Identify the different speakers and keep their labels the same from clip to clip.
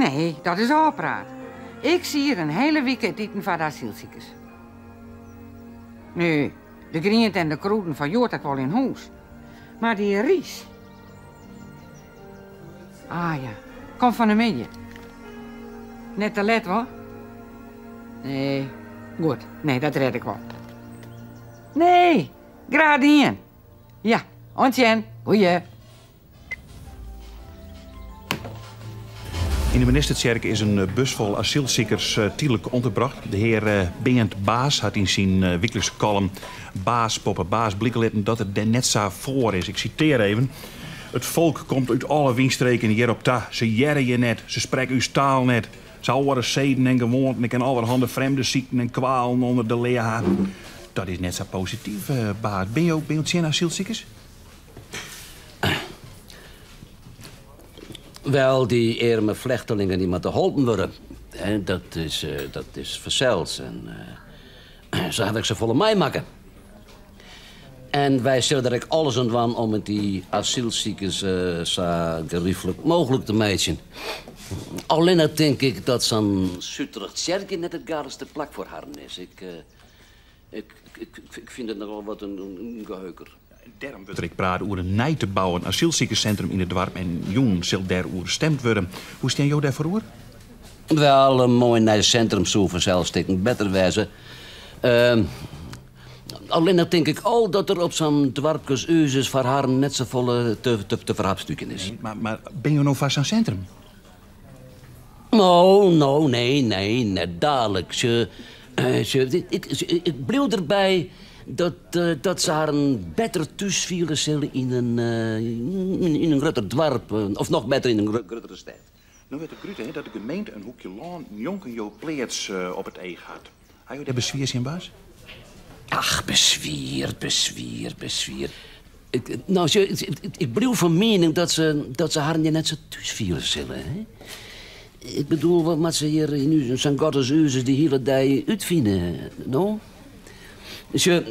Speaker 1: Nee, dat is ôfpraat. Ik sier in hiele wike it iten foar de asylsikers. Nee, de griente en de krûden fan hjoed ha ik wol yn hûs. Mar dy rys. Ah ja, kom fan 'e middei. Net te let, wol? Nee, goed. Nee, dat rêd ik wol. Nee, graach dien. Ja, oant sjen. Goeie.
Speaker 2: Yn de Menistentsjerke is in bus fol asylsikers tydlik ûnderbrocht. De hear Bearnd Baas hat yn syn wyklikse kollum Baas boppe Baas blike litten dat er dêr net sa foar is. Ik sitear even, It folk komt út alle wynstreken hjir op ta. Se hearre hjir net, se sprekke ús taal net. Se ha oare seden en gewoanten, ik kin allerhande frjemde sykten en kwalen ûnder de lea ha. Dat is net sa posityf, Baas. Binne jo, binne jo tsjin asylsikers?
Speaker 3: Wel, dy earme flechtelingen dy moatte holpen wurde. Dat is, dat is fansels. En se hawwe ek safolle meimakke. En wy sille der ek alles oan dwaan om it dy asylsikers sa geryflik mooglik te meitsjen. Allinnich tink ik dat sa'n suterich tsjerkje net it gaadlikste plak foar harren is. Ik, ik, ik fyn it nochal wat in geheuker.
Speaker 2: Dêrom wurdt der ek praat oer in nij te bouwen asylsikersintrum yn it doarp en jûn sil dêroer stimd wurde. Hoe stean jo dêrfoar oer?
Speaker 3: Wel, in moai nij sintrum soe fansels stikken better wêze. Allinnich tink ik al dat der op sa'n doarpke as uzes foar harren net safolle te ferhapstúkjen is.
Speaker 2: Nee, mar binne jo no foar sa'n sintrum?
Speaker 3: No, no, nee, nee, net dalik. Ik bliuw derby dat se harren better thús fiele sille yn in grutter doarp, of noch better yn in gruttere stêd.
Speaker 2: No wurdt it grute dat de gemeente in hoekje lân njonken jo pleats op it each hat. Ha jo dêr beswier tsjin, Baas?
Speaker 3: Ach, beswier, beswier, beswier. No, sjoch, ik bliuw fan miening dat se, dat se harren hjir net sa thús fiele sille. Hè? Ik bedoel, wat moat se hjir yn ús, sa'n gat as uzes de hiele dei útfine, no? Sjoch,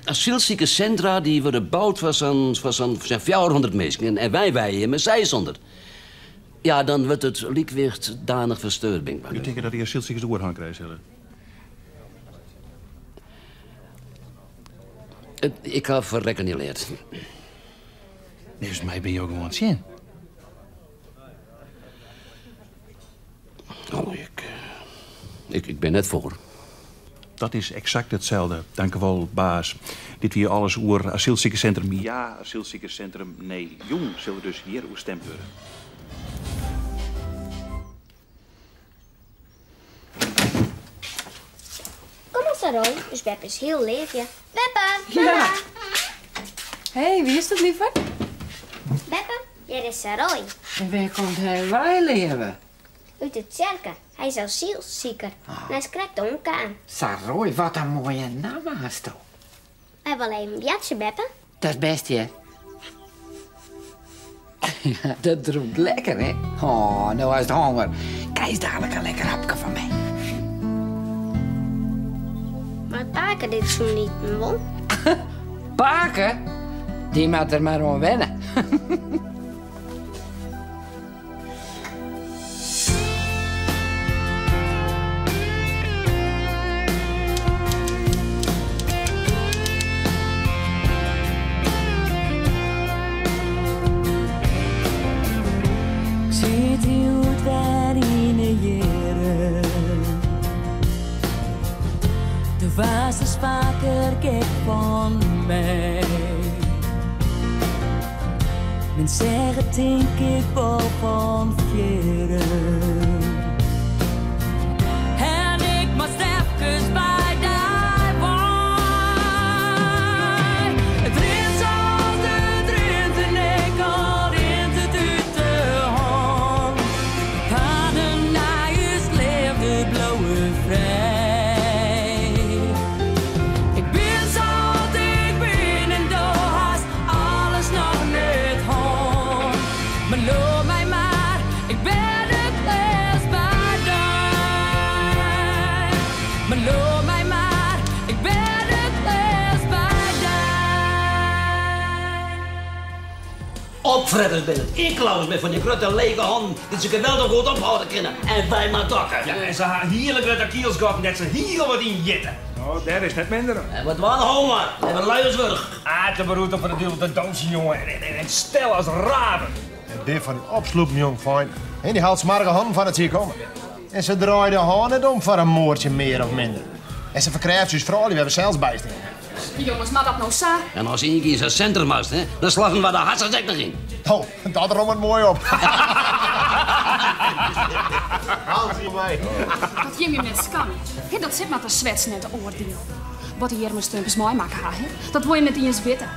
Speaker 3: asylsikerssintra dy wurde boud foar sa'n foar sa'n 400 minsken en wy wenje hjir mei 600. Ja, dan wurdt it lykwicht danich fersteurd, bin ik bang.
Speaker 2: Jo tinke dat dy asylsikers de oerhân krije sille?
Speaker 3: Ik haw ferrekkenjen leard.
Speaker 2: Neffens my binne jo gewoan tsjin.
Speaker 3: Oh, ik, ik bin net foar.
Speaker 2: Dat is eksakt itselde. Dankewol, baas. Dit wie alles oer asylsikersintrum ja, asylsikersintrum nee. Jûn sil der dus hjir oer stimd wurde.
Speaker 4: Kom mar Saroy, ús beppe is hiel leaf, ja. Beppe, mama!
Speaker 5: Ja. Hey, wie is dat, leave?
Speaker 4: Beppe, hjir is Saroy.
Speaker 1: En wêr komt hy wei, leave?
Speaker 4: Út de tsjerke. Hy is asylsiker en hy is krekt oankaam.
Speaker 1: Saroy, wat in moaie namme hasto.
Speaker 4: Wy wolle even boartsje, beppe.
Speaker 1: Dat is bêst, hear. Ja, dat rûkt lekker, hè? Oh, no hast honger. Krijst dadelijk in lekker hapke fan my.
Speaker 4: Mei pake dit sûn iten wol?
Speaker 1: Pake? Dy moat der mar oan wenne.
Speaker 6: Sit hjoed wer yn 'e jierren. Do waardst ris faker gek fan my. Men segget tink ik wol fan fierren. En ik moast efkes by dy wei. It rint sa't it rint en ek al rint it út de hân. De paden nei ús leafde bliuwe frij. Ik bin sa't ik bin en do hast alles noch net hân. Mar leau my mar, ik bin der klear.
Speaker 3: Opfretters binne it, ynklauwers mei fan dy grutte lege hannen dy't se geweldich goed ophâlde kinne en wy mar dokke.
Speaker 7: Ja, en se ha hiele grutte kielsgatten dêr't se hiel wat yn jitte.
Speaker 8: No, dêr is net minder om.
Speaker 3: En wat dwaan, ho mar, en we luiers wurch.
Speaker 7: Ah, te beroerd om foar de duvel te dansen, jonge, en stel as raven.
Speaker 9: It bin fan dy opslûpen jongfeinten. En dy haalt smoarge hannen foar dat se hjir komme. En se draaie de hân net om foar in moartsje mear of minder. En se ferkrêftsje ús froulju wêr't we sels by steane.
Speaker 5: Jonges, moat dat no sa?
Speaker 3: En as ien kear sa'n sintrum hast, hè, dan slaggen we de harsens ek noch yn.
Speaker 9: Oh, dat rommet moai op. Haal se mei.
Speaker 5: Dat jim jim net skamje, hè, dat sit mar te swetsen en te oardielen. Wat dy earme stumpers meimakke ha, hè, dat wol jim net iens witte.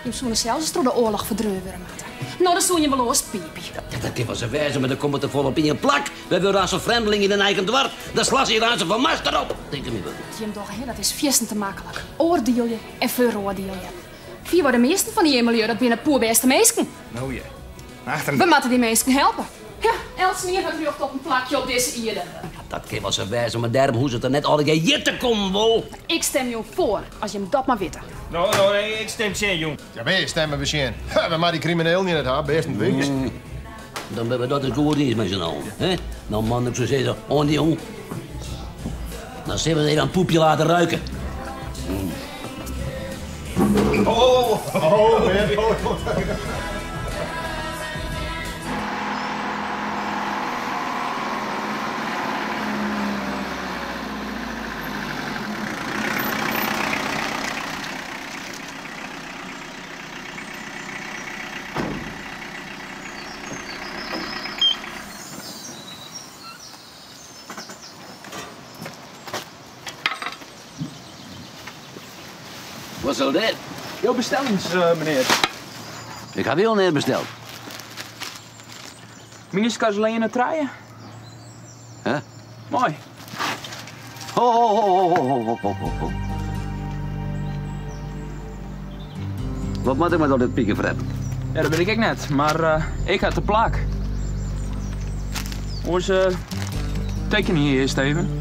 Speaker 5: Jim soene sels ris troch de oarloch ferdreaun wurde moatte. No, dan soene jim wol oars piipje.
Speaker 3: Ja, dat kin wol sa wêze, mar dan komme te folle op ien plak. Wy wurde as in frjemdling yn in eigen doarp. Dan slaan se hjir aanst fan master op, tinke my wurden.
Speaker 5: Wat jim dogge, hè, dat is fierstente maklik. Oardielje en feroardielje. Fierwei de measten fan dy earmelju, dat binne poerbêste minsken.
Speaker 8: No ja, achter.
Speaker 5: We moatte dy minsken helpe. Ja, eltsenien hat rjocht op in plakje op dizze ierde.
Speaker 3: Ja, dat kin wol sa wêze, mar dêrom hoecht it der net allegear hjir te kommen, wol.
Speaker 5: Ik stim jûn foar, as jim dat mar witte.
Speaker 7: No, no, nee, ik stim tsjin jûn.
Speaker 9: Ja, wy stimme we tsjin. We moatte dy kriminelen hjir net ha, bêsten wis.
Speaker 3: Dan binne we dat it goed iens mei syn allen, hè? No man, ik soe sizze, oan dy jong. Dan sille we even in poepje laten ruiken.
Speaker 9: Oh, oh, oh, oh, man. Oh, oh.
Speaker 3: Wat is dit?
Speaker 10: Jo bestellings, eh, menear.
Speaker 3: Ik ha hiel neat besteld.
Speaker 10: Mienskipsleane trije?
Speaker 3: Huh?
Speaker 10: Moai.
Speaker 3: Ho, ho, ho, ho, ho, ho, ho, ho, ho. Wat moat ik mei al dit pikefret?
Speaker 10: Ja, dat wit ik ek net, mar eh, ik ha te plak. Oars eh, tekenje je earst even.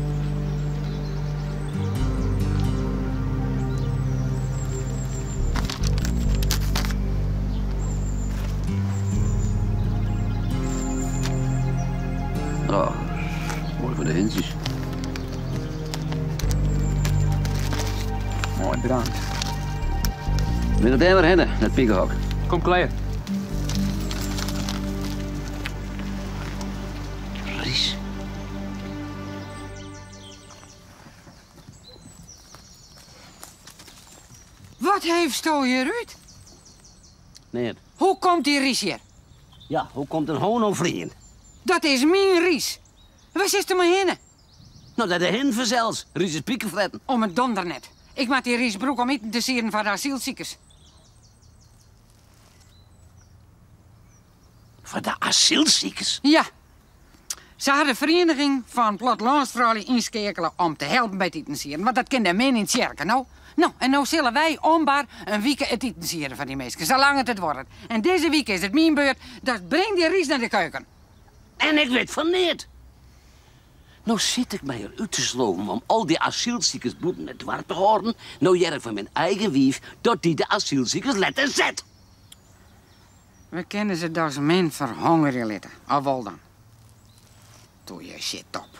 Speaker 3: Oh, moai foar de hintsjes.
Speaker 10: Moai, bedankt.
Speaker 3: Bin it dêr wer hinne, dat pikehok?
Speaker 10: Kom klear.
Speaker 3: Rys.
Speaker 1: Wat heefsto hjir út?
Speaker 3: Neat.
Speaker 1: Hoe komt dy rys hjir?
Speaker 3: Ja, hoe komt in hoan oan flieën?
Speaker 1: Dat is myn rys. Wêr sitst der mei hinne?
Speaker 3: No, nei de hin fansels. Rys is pikefretten.
Speaker 1: Om it donder net. Ik moat dy rys brûke om iten te sieden foar de asylsikers.
Speaker 3: Foar de asylsikers?
Speaker 1: Ja. Se ha de ferieniging fan plattelânsfroulju ynskeakele om te helpen by it itensieden, want dat kin dêr min yn tsjerke, no. No, en no sille wy om bar in wike it iten siede foar dy minsken, salang it it duorret. En dizze wike is it myn beurt, dus bring dy rys nei de keuken.
Speaker 3: En ik wit fan neat. No sit ik my hjir út te sloven om al dy asylsikers bûten it doarp te hâlden, no hear ik fan myn eigen wiif dat dy de asylsikers letter set.
Speaker 1: We kinne se dochs min ferhongerje litte, of wol dan? Doe je shit op.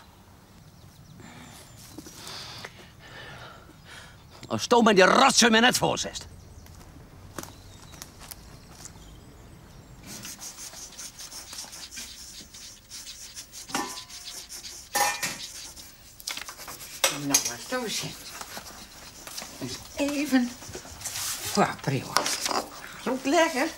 Speaker 3: Asto mei dy rotsoai my net foarsetst.
Speaker 1: No, asto sjest. Ris even foarpriuwe. Rûkt lekker.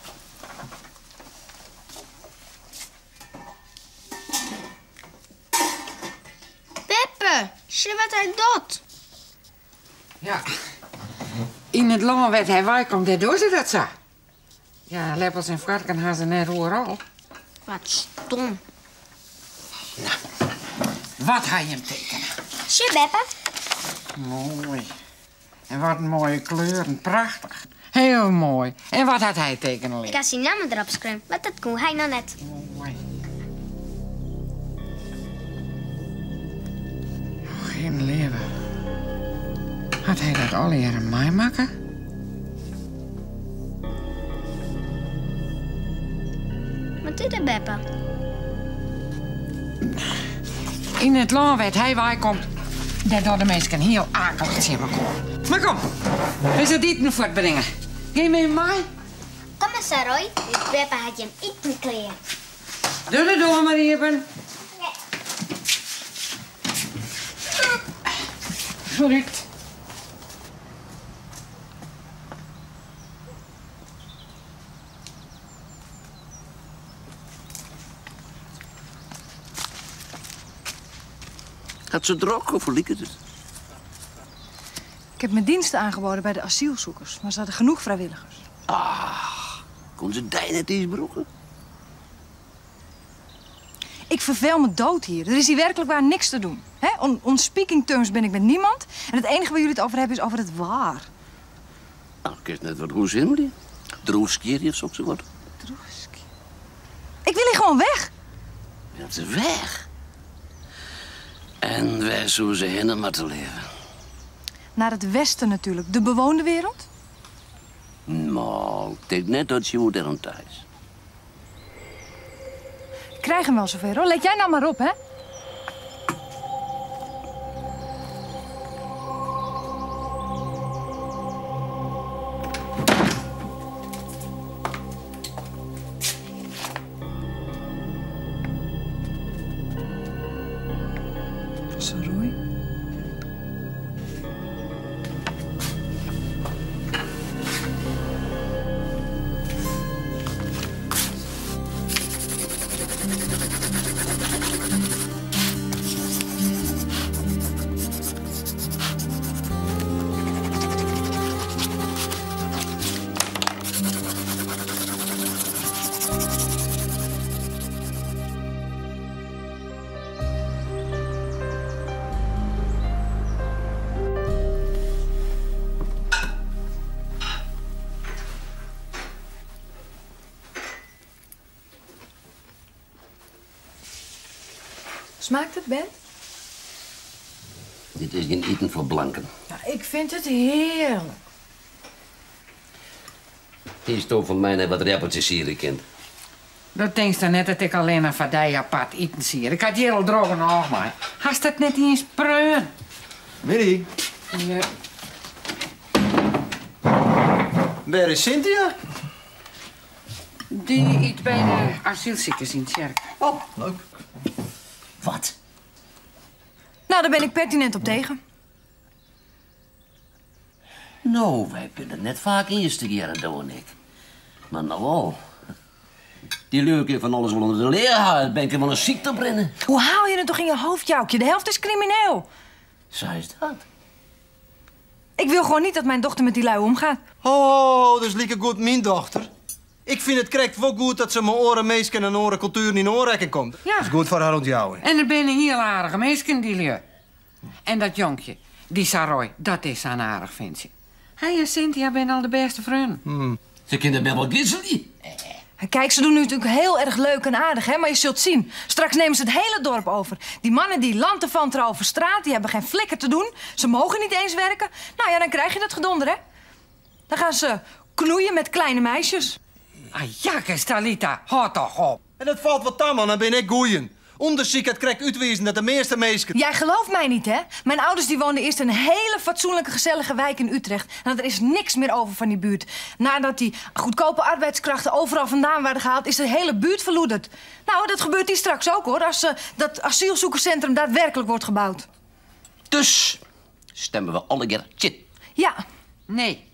Speaker 4: Beppe, sjoch wat hy docht.
Speaker 1: Ja, yn it lân wêr't hy weikomt, dêr dogge se dat sa. Ja, leppels en foarken ha se net oeral.
Speaker 4: Wat stom.
Speaker 1: Nou, wat ha jim tekene?
Speaker 4: Sjoch, beppe.
Speaker 1: Moai. En wat in moaie kleuren, prachtich. Hiel moai. En wat hat hy tekene
Speaker 4: Ik
Speaker 1: litten?
Speaker 4: ha syn namme derop skreaun, mar dat koe hy noch net.
Speaker 1: Moai. Och, hear leave. Hat hy dat allegearre meimakke?
Speaker 4: Wat is der, beppe?
Speaker 1: Yn it lân wêr't hy weikomt, dêr dogge de minsken hiel akelich tsjin mekoar. Mar kom, ris it iten fuortbringe. Gean jim even mei?
Speaker 4: Kom mar, Saroy, ús beppe hat jim iten klear.
Speaker 1: Doe de doar mar iepen. Foarút.
Speaker 3: Hat se drok of hoe liket it?
Speaker 11: Ik heb mijn diensten aangeboden bij de asielzoekers, maar ze hadden genoeg vrijwilligers.
Speaker 3: Ach, kon se dy net eens brûke?
Speaker 11: Ik vervel me dood hier. Er is hier werkelijk waar niks te doen. Hè? On, on speaking terms ben ik met niemand. En het enige waar jullie het over hebben is over het waar.
Speaker 3: Nou, ik wist net wat hoe zin die. Droefskeer of zo wat.
Speaker 11: Ik wil hier gewoon weg.
Speaker 3: Dat is weg. En wij zoeken ze heen maar te leven.
Speaker 11: Naar het westen natuurlijk, de bewoonde wereld.
Speaker 3: Nou, ik denk net dat je moet er thuis.
Speaker 11: Ik krijg hem wel zover hoor. Let jij nou maar op, hè? Saroy? Smaakt het, Ben?
Speaker 3: Dit is geen eten voor blanken.
Speaker 11: Ja, ik vind het heerlijk.
Speaker 3: Die is toch van mij net wat rappeltjes hier kind.
Speaker 1: Dat denkst dan net dat ik alleen een vadij apart eten zie. Ik had hier al droge nog maar. Hast dat net eens preun?
Speaker 12: Willy,
Speaker 1: Ja.
Speaker 12: waar is Cynthia?
Speaker 1: Die eet bij de asielziekers in het kerk.
Speaker 12: Oh, leuk.
Speaker 3: Wat?
Speaker 11: Nou, daar ben ik pertinent op tegen.
Speaker 3: Nou, wij zijn net vaak eerste keer, Doe en ik. Maar nou al. Die leuke van alles wel onder de leer halen. Ben ik van een ziekte brengen.
Speaker 11: Hoe haal je het toch in je hoofd, Joukje? De helft is crimineel.
Speaker 3: Zo is dat.
Speaker 11: Ik wil gewoon niet dat mijn dochter met die lui omgaat.
Speaker 12: Oh, dus lieke goed mijn dochter. Ik vind het correct wel goed dat ze mijn oren meesken en oren cultuur niet in oorrekken komt.
Speaker 1: Ja.
Speaker 12: Is goed voor haar ontjouwen.
Speaker 1: En er binnen heel aardige mensen die lui. En dat jonkje, die Saroy, dat is aan aardig, vindt ze. Hij en Cynthia zijn al de beste vrienden.
Speaker 3: Ze kunnen best wel gizzelen.
Speaker 11: Kijk, ze doen nu natuurlijk heel erg leuk en aardig, hè? Maar je zult zien, straks nemen ze het hele dorp over. Die mannen die lanterfanten over straat, die hebben geen flikker te doen. Ze mogen niet eens werken. Nou ja, dan krijg je dat gedonder, hè? Dan gaan ze knoeien met kleine meisjes.
Speaker 1: Ah, jakkes, Talita, houd toch op.
Speaker 12: En dat valt wat aan, man, dan ben ik goeien. Onderziek het krijgt uitwezen dat de meeste meesken...
Speaker 11: Jij gelooft mij niet, hè? Mijn ouders die woonden eerst in een hele fatsoenlijke, gezellige wijk in Utrecht. En er is niks meer over van die buurt. Nadat die goedkope arbeidskrachten overal vandaan werden gehaald, is de hele buurt verloederd. Nou, dat gebeurt hier straks ook, hoor. Als dat asielzoekerscentrum daadwerkelijk wordt gebouwd.
Speaker 3: Dus stemmen we alle keer tjit.
Speaker 11: Ja.
Speaker 1: Nee.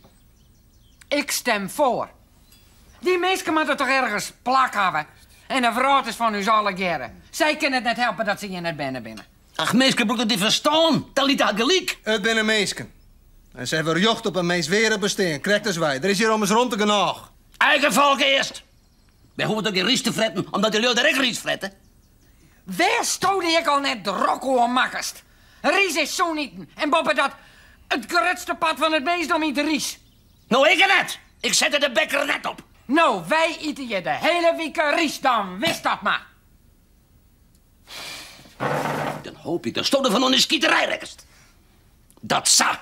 Speaker 1: Ik stem voor. Die mensen moeten toch ergens plak hebben. En de vrouw is van u alle keren. Zij kunnen het net helpen dat ze hier net binnen binnen.
Speaker 3: Ach, meeske broek dat die verstaan. Talita gelijk.
Speaker 12: Het ben een meesken. En ze hebben jocht op een meest weer bestaan. Krijgt als wij. Er is hier om eens rond te genoeg.
Speaker 3: Eigen volk eerst. Wij hoeven toch geen ries te fretten, omdat die lui daar ook ries fretten.
Speaker 1: Waar stond ik al net rokko om makkest? Ries is zo niet. En boppen dat het grootste pad van het meest om te ries.
Speaker 3: Nou, ik net. Ik zette de bekker net op.
Speaker 1: Nou, wij eten je de hele week ries, dan wist dat maar.
Speaker 3: Dan hoop ik dat stonden van onze skieterij rekkest. Dat sa.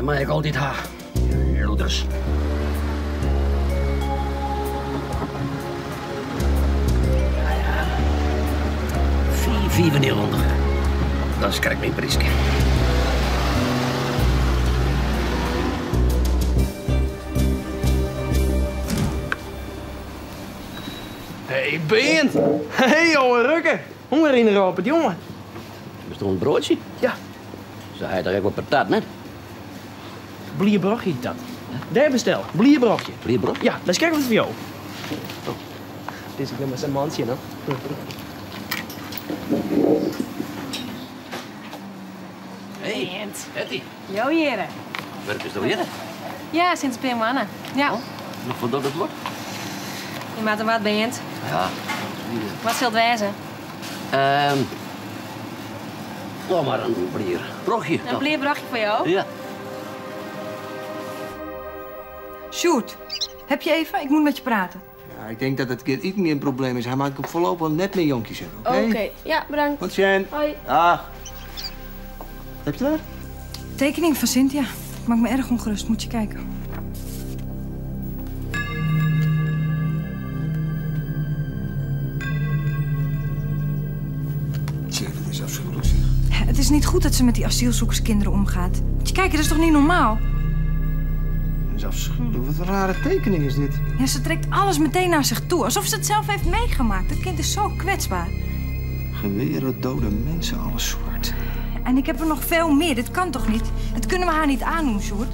Speaker 3: mei ik altyd ha. Loeders. Ja, 4,95. Dat is krekt myn pryske.
Speaker 10: Hey Beant! Hey jonge Rukke! Honger yn de rôp it jonge.
Speaker 3: Bist oan it broadsje?
Speaker 10: Ja.
Speaker 3: Se hat toch ek wat patat, net?
Speaker 10: Blierbrochje hjit dat. Dêr bestel. Blierbrochje.
Speaker 3: Blierbrochje?
Speaker 10: Ja, dat is krekt wat foar jo. Oh, dit is ek net mar sa'n mantsje, no.
Speaker 3: Hey, Hetty.
Speaker 5: Jo hjirre.
Speaker 3: Wurkest do hjirre?
Speaker 5: Ja, sinds in pear moanne. Ja.
Speaker 3: Oh, noch foardat it lukt?
Speaker 5: Je moatte wat, Beant.
Speaker 3: Ja.
Speaker 5: Wat sil it wêze?
Speaker 3: Doch mar in blierbrochje.
Speaker 5: In blierbrochje foar jo?
Speaker 3: Ja.
Speaker 11: Sjoerd, heb je even? Ik moet met je praten.
Speaker 12: Ja, ik denk dat het gjin iten gjin probleem is. Hy mei foarlopich net mear jonkjes hawwe, oké?
Speaker 5: Oké, ja, bedankt.
Speaker 12: Oant sjen.
Speaker 5: Hoi.
Speaker 12: Dag. Wat heb je daar?
Speaker 11: Tekening van Cynthia. Ik maak me erg ongerust. Moet je kijken.
Speaker 12: Tja, dat is afschuwelijk, zeg.
Speaker 11: Het is niet goed dat ze met die asielzoekerskinderen omgaat. Moet je kijken, dat is toch niet normaal?
Speaker 12: Dat is afschuwelijk. Wat een rare tekening is dit.
Speaker 11: Ja, ze trekt alles meteen naar zich toe. Alsof ze het zelf heeft meegemaakt. Dat kind is zo kwetsbaar.
Speaker 12: Geweren, dode mensen, alles zwart.
Speaker 11: En ik heb er nog veel meer. Dit kan toch niet? Dat kunnen we haar niet aandoen, Sjoerd.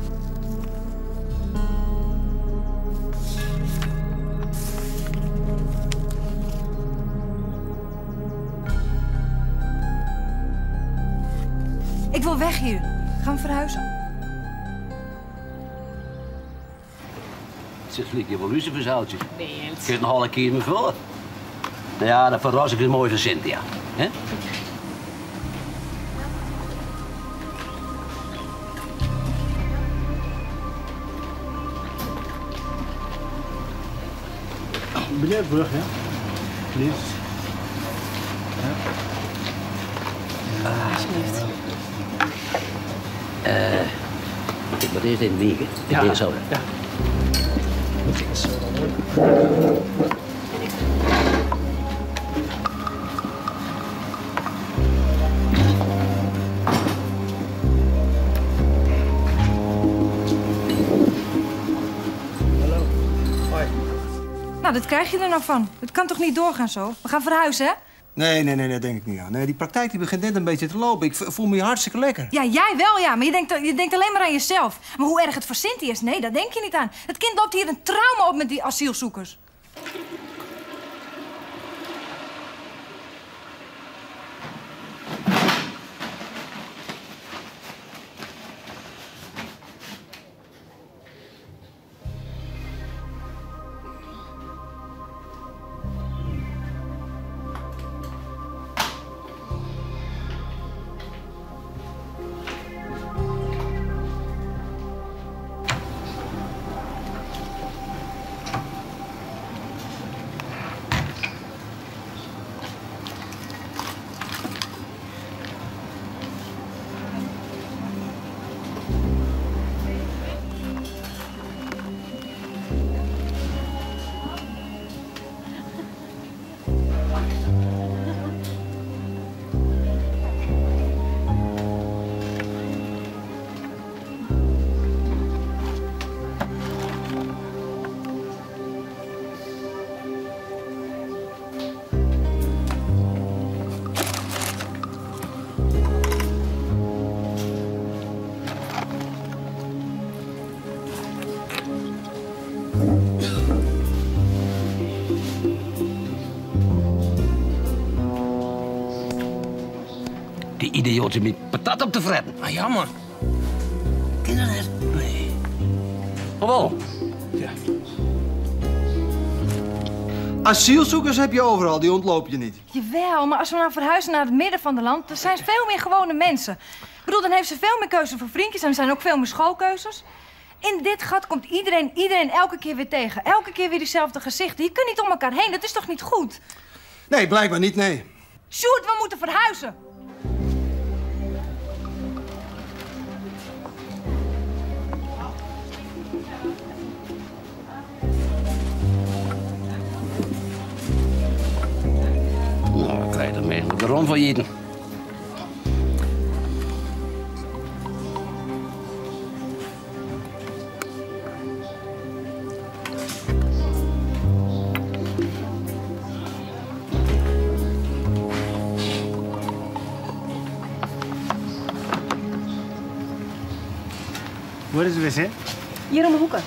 Speaker 11: Ik wil weg hier. Gaan we verhuizen?
Speaker 3: Het is een evolutieverzaaltje.
Speaker 5: Beant.
Speaker 3: Ik kan het nog al een keer me vullen. Nou ja, dat verras ik het mooi van Cynthia. Hè?
Speaker 7: Meneer Brug, hè? Lief.
Speaker 5: Alsjeblieft.
Speaker 3: Ik moet eerst even wiegen.
Speaker 10: Ja.
Speaker 3: Ja. Zo.
Speaker 10: Ja.
Speaker 12: Hallo. Hoi.
Speaker 11: Nou, dat krijg je er nou van. Het kan toch niet doorgaan zo? We gaan verhuizen, hè?
Speaker 12: Nee, nee, nee, dat denk ik niet aan. Nee, die praktijk die begint net een beetje te lopen. Ik voel me hier hartstikke lekker.
Speaker 11: Ja, jij wel, ja. Maar je denkt alleen maar aan jezelf. Maar hoe erg het voor Cynthia is, nee, daar denk je niet aan. Het kind loopt hier een trauma op met die asielzoekers.
Speaker 3: Die idioot zit met patat op te fretten.
Speaker 10: Ah, jammer.
Speaker 3: Ken je dat net? Nee. Oh, wel.
Speaker 12: Ja. Asielzoekers heb je overal, die ontloop je niet.
Speaker 11: Jawel, maar als we nou verhuizen naar het midden van het land, dan zijn veel meer gewone mensen. Ik bedoel, dan heeft ze veel meer keuze voor vriendjes en er zijn ook veel meer schoolkeuzes. In dit gat komt iedereen elke keer weer tegen. Elke keer weer diezelfde gezichten. Je kunt niet om elkaar heen, dat is toch niet goed?
Speaker 12: Nee, blijkbaar niet, nee.
Speaker 11: Sjoerd, we moeten verhuizen.
Speaker 3: Ik de rom fan iten.
Speaker 13: Waar is de wc?
Speaker 11: Hier om de hoeken.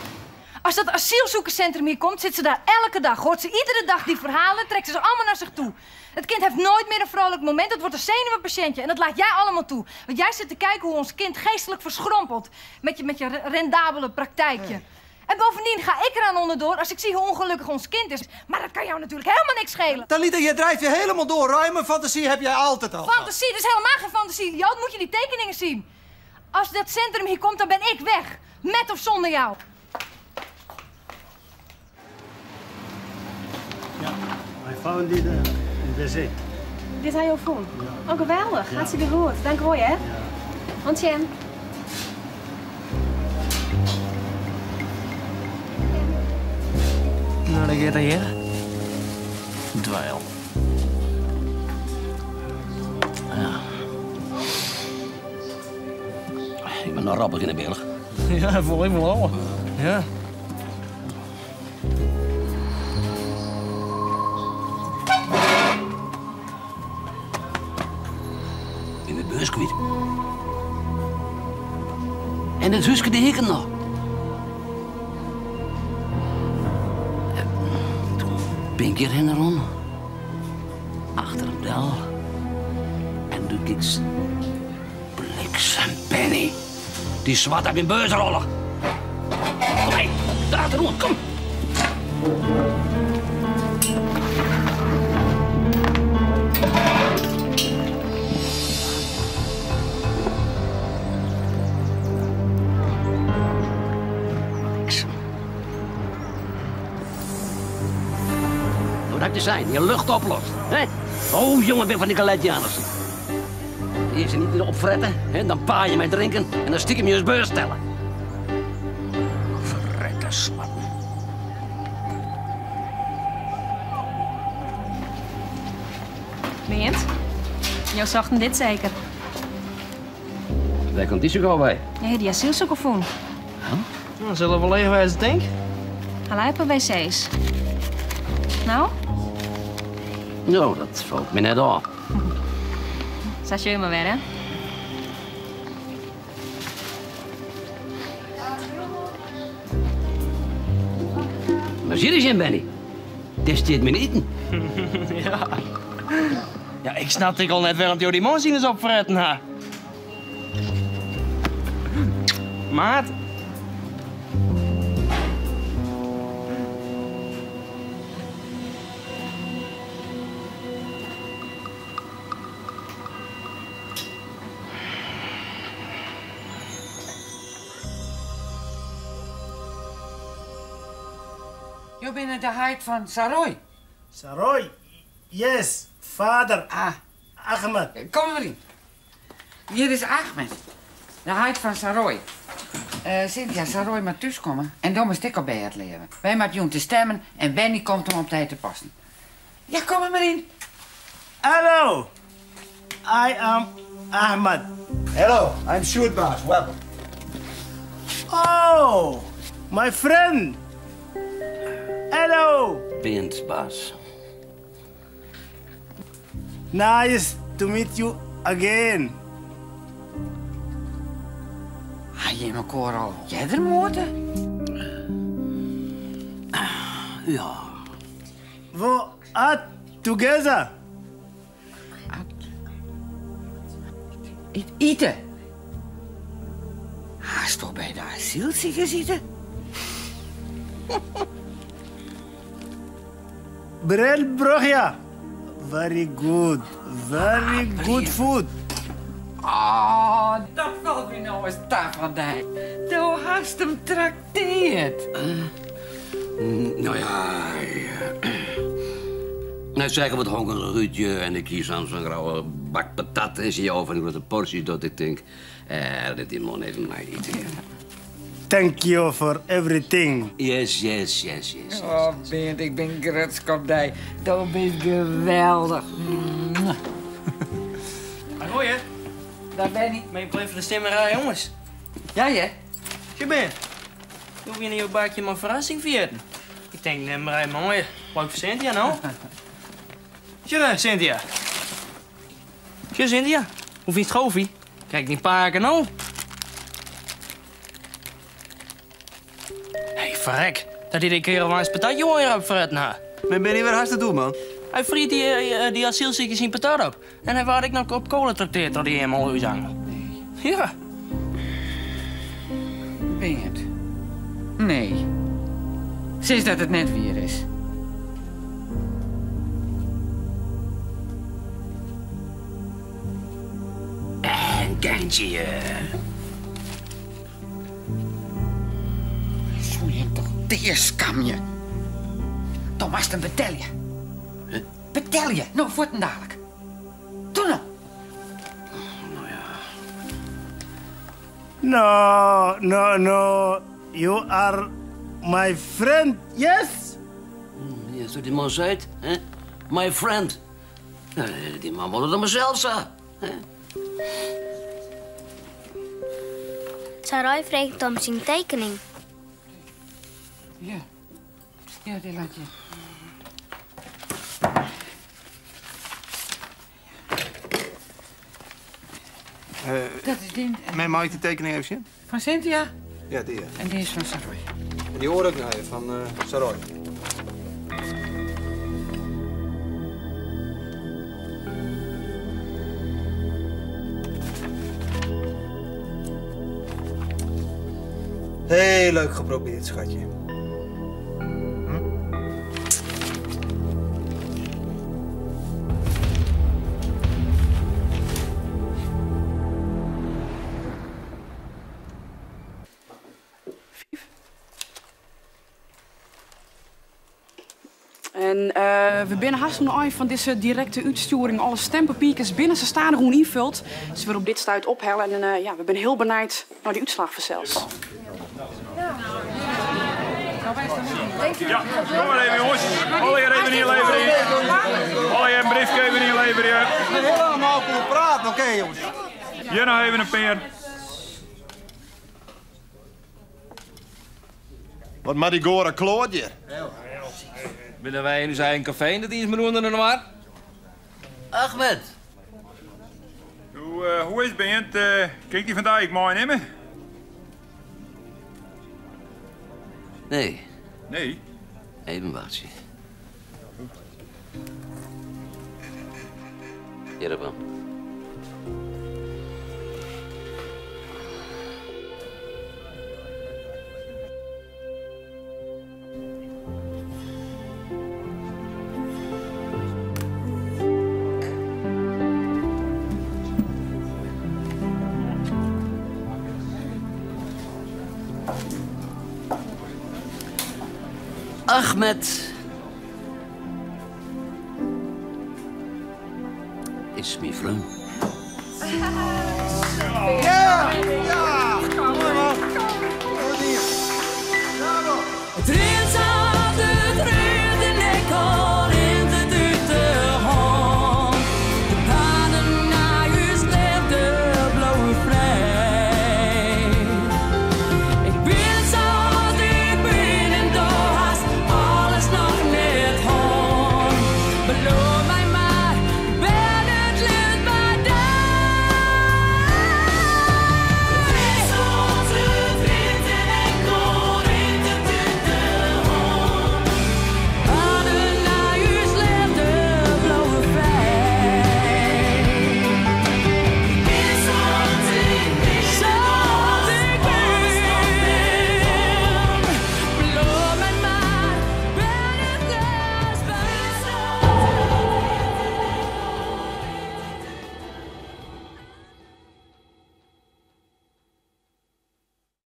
Speaker 11: Als dat asielzoekerscentrum hier komt, zit ze daar elke dag. Hoort ze iedere dag die verhalen, trekt ze ze allemaal naar zich toe. Het kind heeft nooit meer een vrolijk moment. Het wordt een zenuwenpatiëntje. En dat laat jij allemaal toe. Want jij zit te kijken hoe ons kind geestelijk verschrompelt. Met je rendabele praktijkje. En bovendien ga ik eraan onderdoor als ik zie hoe ongelukkig ons kind is. Maar dat kan jou natuurlijk helemaal niks schelen.
Speaker 12: Talita, je drijft je helemaal door. Ruime fantasie heb jij altijd al.
Speaker 11: Fantasie, dat is helemaal geen fantasie. Jood, moet je die tekeningen zien. Als dat centrum hier komt, dan ben ik weg. Met of zonder jou.
Speaker 13: Ja, I found it in de wc.
Speaker 5: Dit hij jou vond? Ja. Oh, geweldig. Ja. Hartstikke goed. Dank u wel, hè? Ja. Want Jen.
Speaker 10: Nou, dan gaat hij hier. Dweil.
Speaker 3: Ja. Ik ben nog rappig in de beeld.
Speaker 10: Ja, vol even al. Ja.
Speaker 3: In mijn beurs kwijt. En het huske de hikken nog. Toen ben ik hier erom. Achter hem del. En doe ik bliksem Benny. Die zwart uit mijn beurs rollen. Kom heen, daar achterom, kom. Bliksem. Wat heb je zijn? Je lucht oplost. Hè? Oh, jongen, ben van die Galetjanus. Eerst je niet opfretten, hè? Dan paai je mij drinken en dan stiekem je eens beurs stellen. Verrekke slap.
Speaker 5: Meent, jou zochten dit zeker.
Speaker 3: Waar komt die zo gauw bij?
Speaker 5: Ja, die asielzoeker voen.
Speaker 3: Huh?
Speaker 10: Nou, zullen we wel even eens denken?
Speaker 5: Hij lijkt op wc's. Nou?
Speaker 3: Nou, dat valt me net op.
Speaker 5: Zat je maar weer, hè?
Speaker 3: Maar zie je, Benny? Dit is mijn eten.
Speaker 10: Ja. Ja, ik snapte ik al net waarom die mozines opfretten, ha. Maat.
Speaker 1: Je bent de heid van Saroy.
Speaker 13: Saroy? Yes, vader.
Speaker 1: Ah.
Speaker 13: Ahmed.
Speaker 1: Kom maar in. Hier is Ahmed, de heid van Saroy. Cynthia, Saroy moet thuiskomen en dan moet ik op bij het leven. Wij moeten jong te stemmen en Benny komt om op tijd te passen. Ja, kom maar in.
Speaker 13: Hallo, I am Ahmed.
Speaker 9: Hello, I'm Sjoerd Baas. Welcome.
Speaker 13: Oh, my friend. Hello.
Speaker 3: Bent Baas.
Speaker 13: Nice to meet you again.
Speaker 1: Ha je elkaar al jeder moeten?
Speaker 3: Ja.
Speaker 13: We are together.
Speaker 1: Eten. Haast toch bij de asielziekers zitten?
Speaker 13: Brel Brogia. Very good. Very good food.
Speaker 1: Oh, dat valt me nou eens daar van dijk. Du hast hem trakteerd.
Speaker 3: Nou ja... Nou, zeg wat hongerig Ruudje en ik kies aan zo'n rauwe bak patat en zie je over een grote portie dat ik denk, dat die man even mij eten.
Speaker 13: Thank you for everything.
Speaker 3: Yes, yes, yes, yes.
Speaker 1: Oh, Bernd, ik ben grutsk op die. Dat is geweldig.
Speaker 10: Hoi, hè.
Speaker 1: Dag Benny.
Speaker 10: Ben je klaar voor de stemmerij, jongens?
Speaker 1: Ja, ja.
Speaker 10: Je bent. Hoe winnen jouw bakje maar verrassing vergeten? Ik denk, neem maar mooi. Leuk voor Cynthia, nou. Tjur, Cynthia. Tjur, Cynthia. Hoe vind je het goofie? Kijk, die paken nou. Hé, hey, verrek. Dat die kerel maar eens patatje hoor op verret na.
Speaker 12: Maar ben je weer hartstikke toe, man?
Speaker 10: Hij friet die asielziekers in patat op. En hij waar ik nog op kolen trakteerd tot die helemaal huisangel. Nee. Ja.
Speaker 1: Bernd. Nee. Sinds dat het net weer is.
Speaker 3: En Gantje.
Speaker 1: Zo je toch teerskamje. Tom was hem betelje. Betelje, nou voor het dadelijk. Doe nou.
Speaker 13: No, no, no. You are my friend, yes?
Speaker 3: Ja, zo die man zei het, hè? My friend. Die man moet het aan mezelf zijn.
Speaker 4: Sarai vraagt om zijn tekening.
Speaker 1: Ja. Ja, die laat je. Dat is die.
Speaker 12: Mijn mag ik die tekening even zien?
Speaker 1: Van Cynthia?
Speaker 12: Ja, die. Ja.
Speaker 1: En die is van Saroy.
Speaker 12: En die hoor ook naar je, van Saroy. Heel leuk geprobeerd, schatje.
Speaker 5: En we binnen haast een eind van deze directe uitsturing. Alle stempelpiekers binnen ze staan gewoon invult. Dus we op dit stuit ophellen. En ja, we zijn heel benieuwd naar die uitslag vanzelfs.
Speaker 8: Ja, kom maar even jongens. Alle hier even inleveren. Alle een briefje even inleveren.
Speaker 12: Helemaal goed praten, oké jongens.
Speaker 8: Hier nog even een peer.
Speaker 9: Wat maar die gore klootje.
Speaker 10: Willen wij in uw eigen café in de dienst moet doen en maar?
Speaker 3: Ahmed.
Speaker 8: Hoe is het, Bernd? Kijk die vandaag mooi nemen?
Speaker 3: Nee.
Speaker 8: Nee?
Speaker 3: Even wachten. Hier, Bram. Ahmed is mijn vriend.
Speaker 13: Ja! Ja!